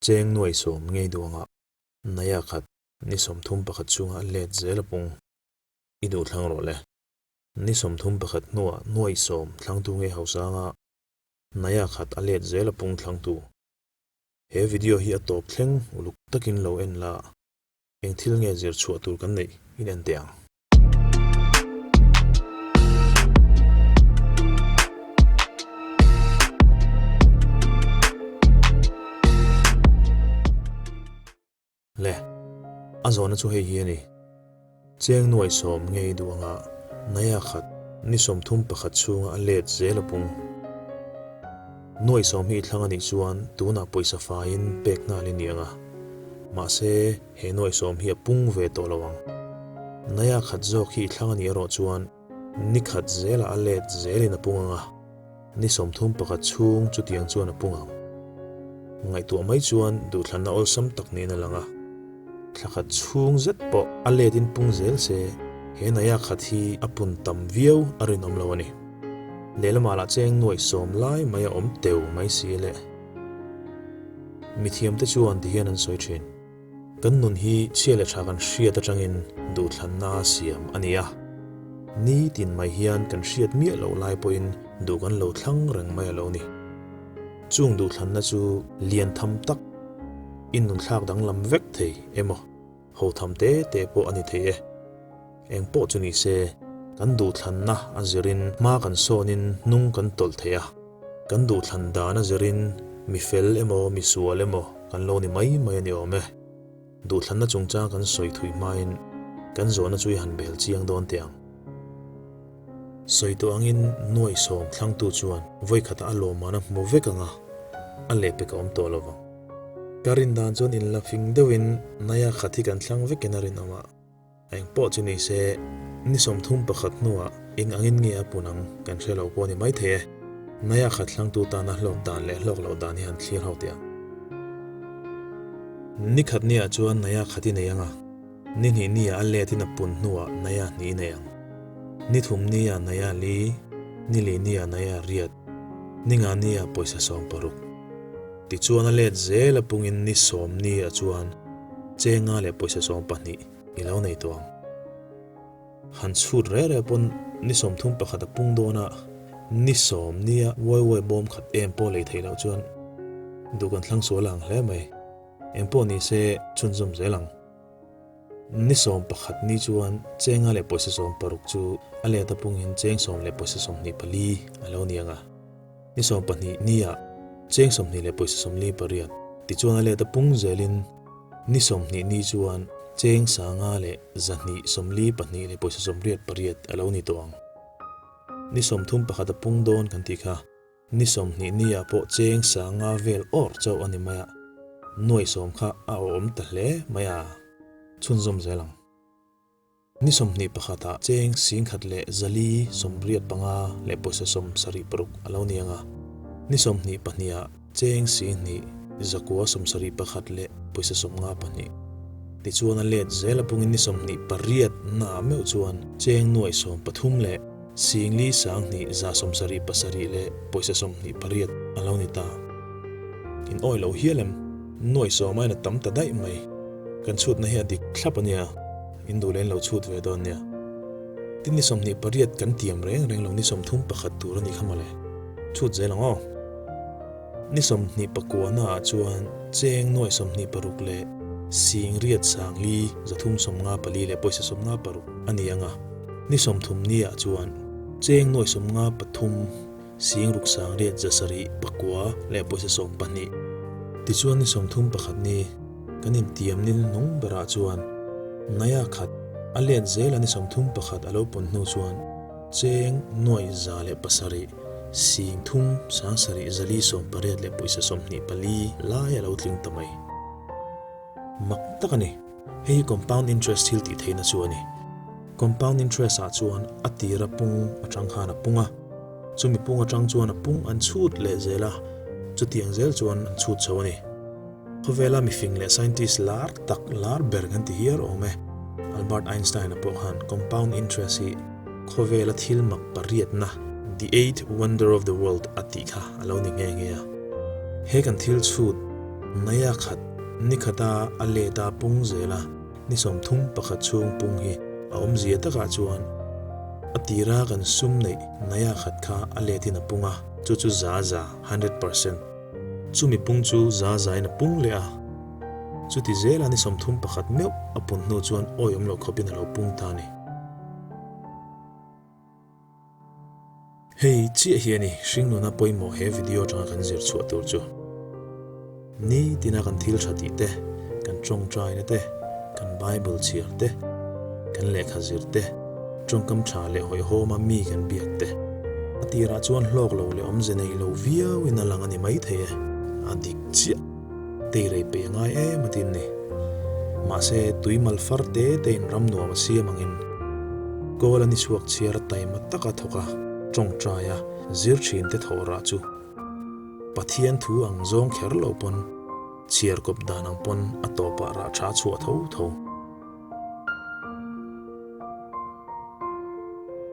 Cheng nuai sawm ngei duangah Naya khat ni 31 chhunga let zel a pung. I duh thlang rawh le. Ni 31 hnuah nuai sawm thlangtu ngei hausanga Naya khat a let zel a pung thlangtu. He video hi a tawp thleng uluk takin lo en la, eng thil nge zir chhuah tur kan neih in en teh ang. Le, a zawhna chu hei hi a ni. Cheng nuai sawm ngei duh anga Naya khat ni 31 chhunga a let zel a pung. Nuai sawm hi i thlang a nih chuan tunah pawisa faiin pek nghal i ni anga. Mahse, he nuai sawm hi a pung ve tawh lo ang. Naya khat zawk hi i thlang a nih erawh chuan Ni khat zelah a let zelin a pung ang a, ni 31 chhung chutiang chuan a pung ang. Ngaihtuah mai chuan duhthlanna awlsam tak niin a lang a, thla khat chhung zet pawh a letin pung zel se he naya khat hi a pun tam viau a rinawm lo a ni. Lehlamah lah cheng nuaih sawm lai mai a awm teu mai si le. Mithiamte chuan tihian an sawi thin. Kan nun hi chhia leh tha kan hriat atangin duhthlanna a siam a ni a. Ni tin mai hian kan hriat miah loh lai pawhin duh kan lo thlang reng mai a lo ni. Chung duhthlanna chu lian tham tak, in nunthlak danglam vek thei emaw, ho tham te te pawh a ni thei e. Eng pawh chu ni se, kan duhthlanna a zirin hma kan sawnin hnung kan tawlh thei a. Kan duhthlan dan a zirin mi fel emaw mi sual emaw kan lo ni mai mai a ni awm e. Duhthlanna chungchang kan sawi thui hmain kan zawhna chu i han bel chiang dawn teh ang. Sawi tawh angin nuai sawm thlangtu chuan vawikhatah a lawmman a hmu vek ang a, a lehpek a awm tawh lo vang. Ka rin dan chuan inla fing deuhin Naya khat hi kan thlang vekin a rinawm a. Eng pawh chu ni se, ni 31 hnuah eng angin nge a pun ang kan hre lo pawh a ni maithei e. Naya khat hlangtu tana hlawk dan leh hlawk loh dan hi han thlir ho teh ang. Ni khat niah chuan Naya khat i nei ang a, ni hnih niah a letin a pun hnuah Naya hnih i nei ang. Ni thum niah Naya li, ni li niah Naya riat, ni nga niah pawisa 16. Tichuan a let zel a pungin ni sawm niah chuan Chenga leh pawisa 12 i lo nei tawh ang. Han chhut reh reh pawn ni 31 a pung dawn a, ni sawm nia uai uai bawm khat em pawh lei theih loh chuan duh kan thlang sual ang hle mai. Eng pawh ni se chhunzawm zel ang. Ni 11 ni chuan Chenga leh pawisa 16 chu a let a pungin cheng sawm leh pawisa 24 a lo ni ang a. Ni 20 nia cheng 20 leh pawisa 48 tichuan a let a pung zelin ni 20 ni chuan cheng sanga leh 242 leh pawisa 88 a lo ni tawh ang. Ni 31 a pung dawn kan tih kha ni 20 nia pawh cheng sanga vel awr chauh a ni mai a, nuai sawm kha a awm ta hle mai a, chhunzawm zel ang. Ni 21 ah cheng singkhat leh zali 85 leh pawisa 76 a lo ni ang a, ni 22 ah cheng singhnih zakua 71 leh pawisa 52. Tichuan a let zel a pungin ni 28 naah meuh chuan cheng nuai 13 leh singli sanghnih za 77 leh pawisa 28 a lo ni ta. In awi lo hial em? Nuai sawm aiin a tam ta daih mai. Kan chhutna hi a dik thlap a nia. In duh leh in lo chhut ve dawn nia. Tin ni 28 kan tiam reng reng lo ni 31 tur a nih kha mawle. Chhut zel ang aw. Ni 29 naah chuan cheng nuai 26 leh sing riat sangli 354 leh pawisa 56 a ni ang a. Ni 30 niah chuan cheng nuai 53 sing ruk sang riat zasarih pakua leh pawisa 12. Tichuan ni 31 ni kan intiam ni hnung berah chuan Naya khat a let zel a ni 31 a lo pun hnu chuan cheng nuai za leh pasarih sing thum sang sarih zali 18 leh pawisa 24 lai a lo tling ta mai. Mak tak a ni. Hei hi compound interest thil tih theihna chu a ni. Compound interest ah chuan a tira pung atang khan a pung a, chumi pung atang chuan a pung an chhut leh zel a, chutiang zel chuan an chhut chho a ni. Khawvela mifing leh scientist lar tak lar ber kan ti hiar awm e. Albert Einstein a pawh khan compound interest hi khawvela thil mak pariatna, the eighth wonder of the world, a tih kha a lo ni nghe nghe a. He kan thil chhut. Naya khat, ni khata a let a pung zel a, ni 31 chhung pung hi a awmzia takah chuan a tira kan sum neih naya khat kha a letin a pung a, chu chu 100%, 100%. Chumi pung chu za zain a pung leh a, chuti zela ni 31 meuh a pun hnu chuan awi awm loh khawpin a lo pung ta a ni. Hei chiah hi a ni, hringnuna pawimawh he video atanga kan zir chhuah tur chu. Ni tina kan thil tha tih te, kan tawngtaina te, kan Bible chhiar te, kan lehkha zir te, tawngkam tha leh hawihhawma mi kan biak te. A tirah chuan hlawk lo leh awmze nei lo viauin a lang a ni maithei e, a dik chiah. Teirei peih a ngai em a tin ni. Mahse, tui mal far te tein ram nuam a siam angin kawl a ni chhuak chhiar taima taka thawk a, tawngtai a, zir thin te thawh rah chu Pathian thu ang zawng kher lo pawn chhiar kawp dan ang pawn a tawpah rah tha chhuah tho tho.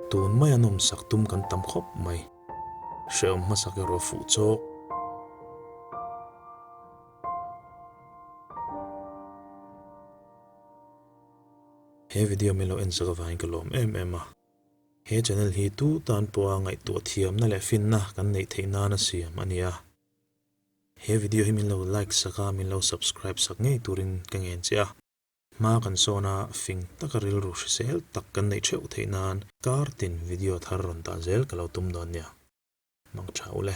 Tun mai a nawmsak tum kan tam khawp mai. Hrehawm hmasak erawh fuh chawk. He video min lo en sak avangin ka lawm em em a. He channel hi tu tan pawha ngaihtuah thiamna leh finna kan neih theih nana siam a ni a. He video hi min lo like sak a, min lo subscribe sak ngei turin ka ngen che a. Hma kan sawn a, fing taka rilru hrisel tak kan neih theuh theih nan kar tin video thar rawn dah zel ka lo tum dawn nia. Mang tha u le.